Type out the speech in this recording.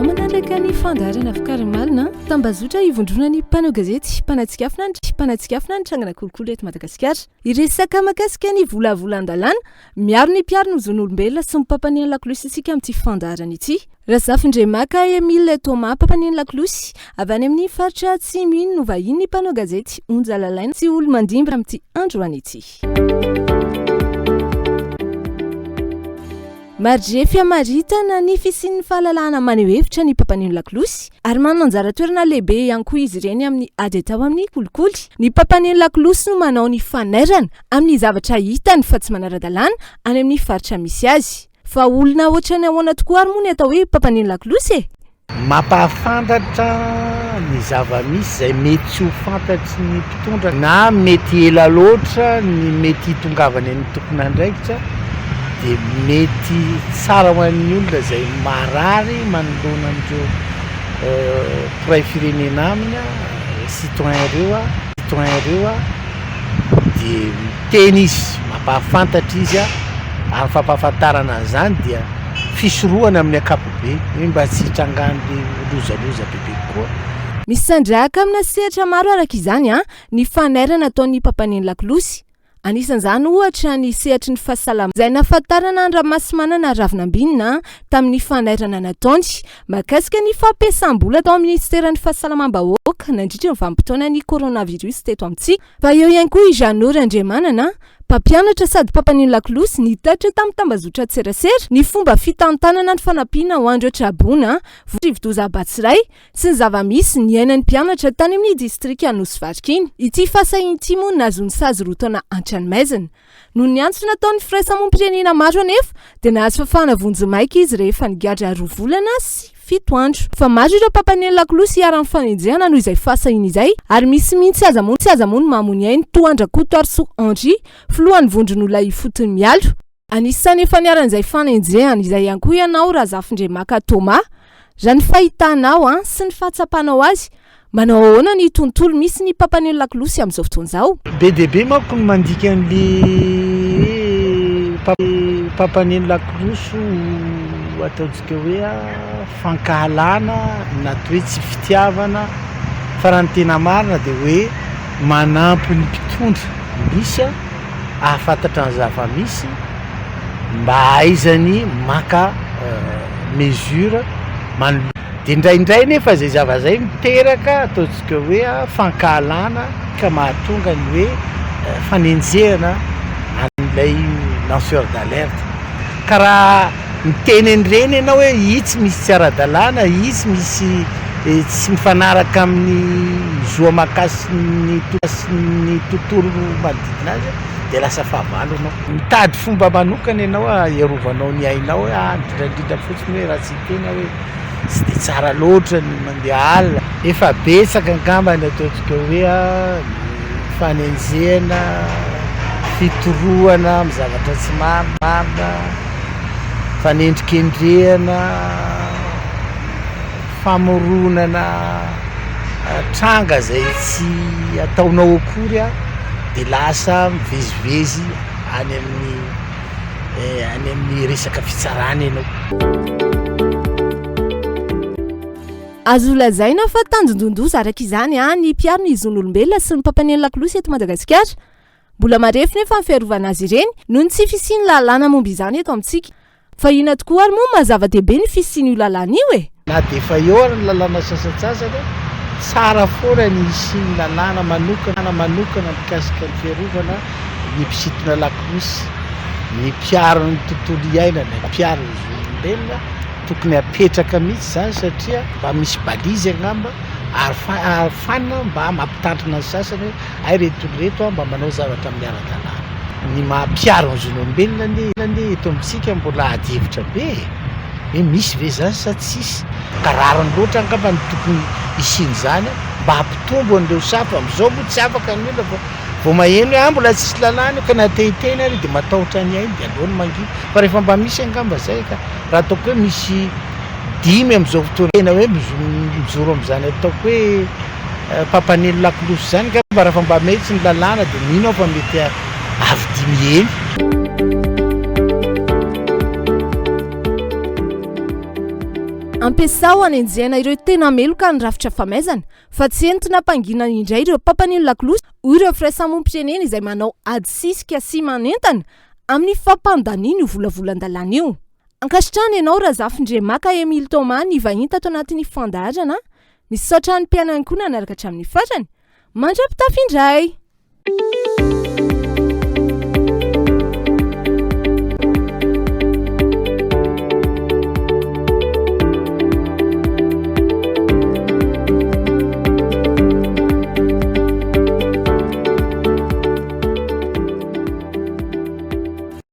anao manaraka ny fandaharana Vokarin'ny Malina, tambazotra ivondronan'ny mpanao gazety mpanatsikafona ny mpanatsikafona ny trangana kolikoly eto Madagasikara. Hiresaka mahakasika ny volavolan-dalàna miaro ny mpiaro ny zon'olombelona sy ny mpampanian'ny lakolosy isika amin'ity fandaharana ity. Razafindremaka Emile Thomas, mpampanian'ny lakolosy avy any amin'ny faritra Atsimo iny no vahinin'ny mpanao gazety Onja Lalaina sy Olomandimby amin'ity androany ity. Maridrefy hamaritana ny fisian'ny fahalalahana maneho hevitra ny mpampaneno lakolosy ary manana anjara toerana lehibe ihany koa izy ireny amin'ny ady atao amin'ny kolikoly. Ny mpampaneno lakolosy no manao ny fanairana amin'ny zavatra hitany fa tsy manara-dalàna any amin'ny faritra misy azy. Fa olona ohatran'ny ahoana tokoa ary moa ny atao hoe mpampaneno lakolosy e? Mampahafantatra ny zava-misy izay mety tsy ho fantatry ny mpitondra na mety ela loatra ny mety hitongavany amin'ny tompon'andraikitra dia mety tsara ho an'ny olona izay marary manoloana an'ireo mpiray firenena aminy, citoyen ireo, citoyen ireo dia miteny izy, mampahafantatra izy ary ny fampahafantarana an'izany dia fisorohana amin'ny ankapobeny hoe mba tsy hitrangan'le lozaloza bebe kokoa. Misandrahaka amina sehatra maro araka izany ny fanairana ataon'ny mpampaneno lakolosy. Anisan'izany ohatra ny sehatry ny fahasalamana izay nahafantarana an-dRamasimanana Ravinambinina tamin'ny fanairana nataony mahakasika ny fampiasam-bola tao amin'ny minisiteran'ny fahasalamam-bahoaka nandritra ny vanim-potoanan'ny coronavirus teto amintsika. Fa eo ihany koa i Jeannot Randriamanana, mpampianatra sady mpampaneno lakolosy, nitatitra tamin'ny tambazotran-tserasera ny fomba fitantanana ny fanampiana ho an'ireo traboina voa-rivodoza Batsirai sy ny zava-misy niainan'ny mpianatra tany amin'ny distrika Anosivarika iny. Ity fahasahiana ity moa nahazoany sazy roa taona an-tranomaizina. Noho ny antso nataon'ny firaisamonim-pirenena maro anefa dia nahazo fahafahana vonjimaika izy rehefa nigadra roa volana sy fito andro. Fa maro ireo mpampaneno lakolosy iharan'ny fanenjehana noho izay fahasahiana izay ary misy mihitsy aza moa aza moa ny mamono ny ainy toa an-dRakotoarisoa Henri, filohan'ny vondron'olona ifotony Mialo. Anisan'ny efa niharan'izay fanenjehana izay ihany koa ianao Razafindremaka Thomas. Raha ny fahitanao sy ny fahatsapanao azy, manao ahoana ny tontolo misy ny mpampaneno lakolosy amin'izao fotoana izao? Be dia be manko ny mandika an'le hoe mpampaneno lakolosy ho ataontsika hoe fankahalana na toa hoe tsy fitiavana fa raha ny tena marina dia hoe manampy ny mpitondra misy ahafantatra ny zava-misy mba hahaizany maka mesure manoloana. Dia indraindray nefa izay zava izay miteraka ataontsika hoe fankahalana ka mahatonga ny hoe fanenjehana an'ilay lanceur d'alerte. Ka raha miteny an'ireny ianao hoe itsy misy tsy ara-dalàna, itsy misy tsy mifanaraka amin'ny zo aman-kasin'ny ny tontolo manodidina azy dia lasa fahavalo ianao. Mitady fomba manokana ianao hiarovanao ny ainao hoe ah indrindra indrindra fotsiny hoe raha tsy hiteny aho hoe tsy dia tsara loatra ny mandeha alina. Efa betsaka angamba ny ataontsika hoe ny fanenjehana, fitorohana amin'ny zavatra tsy marina, fanendrikendrehana. Famoronana tranga izay tsy ataonao akory dia lasa mivezivezy any amin'ny any amin'ny resaka fitsarana ianao. Azo lazaina fa tandindon-doza araka izany ny mpiaro ny zon'olombelona sy ny mpampaneno lakolosy eto Madagasikara. Mbola marefo nefa ny fiarovana azy ireny noho ny tsy fisian'ny lalàna momba izany eto amintsika. Fa inona tokoa ary moa maha zava-dehibe ny fisian'io lalàna io e? Na dia efa eo ary ny lalàna sasantsasany, tsara foana ny hisian'ny lalàna manokana manokana mikasika ny fiarovana ny mpisintona lakolosy, ny mpiaro ny tontolo iainana, ny mpiaro ny zon'olombelona, tokony hapetraka mihitsy izany satria mba misy balise angamba ary ahafahana mba mampitandrina ny sasany hoe Hay reto olona reto mba manao zavatra amin'ny ara-dalàna. Ny maha mpiaro ny zon'olombelona anie anie eto amintsika mbola ady hevitra be e! Hoe misy ve izany sa tsisy? Ka rariny loatra angamba no tokony hisian'izany mba hampitombo an'ireo sahy fa amin'izao moa tsy afaka ny olona fa vao maheno hoe ah mbola tsisy lalàna io ka na te hiteny ary dia matahotra ny ainy dia aleony mangina fa rehefa mba misy angamba izay ka raha ataoko hoe misy dimy amin'izao fotoana tena hoe mijoro amin'izany ataoko hoe Mpampaneno lakolosy izany angamba raha fa mba mety ny lalàna dia mino aho fa mety avo dimy heny. Ampiasao hanenjehana ireo tena meloka ny rafitra famaizana fa tsy entina hampangina indray ireo mpampaneno lakolosy, hoy ireo firaisamonim-pirenena izay manao ady sisika sy manentana amin'ny fampandaniana io volavolan-dalàna io. Ankasitrahana ianao Razafindriamaka Emile Thomas nivahiny tato anatin'ny fandaharana. Misaotra ny mpianany koa nanaraka hatramin'ny farany. Mandra-pitafy indray!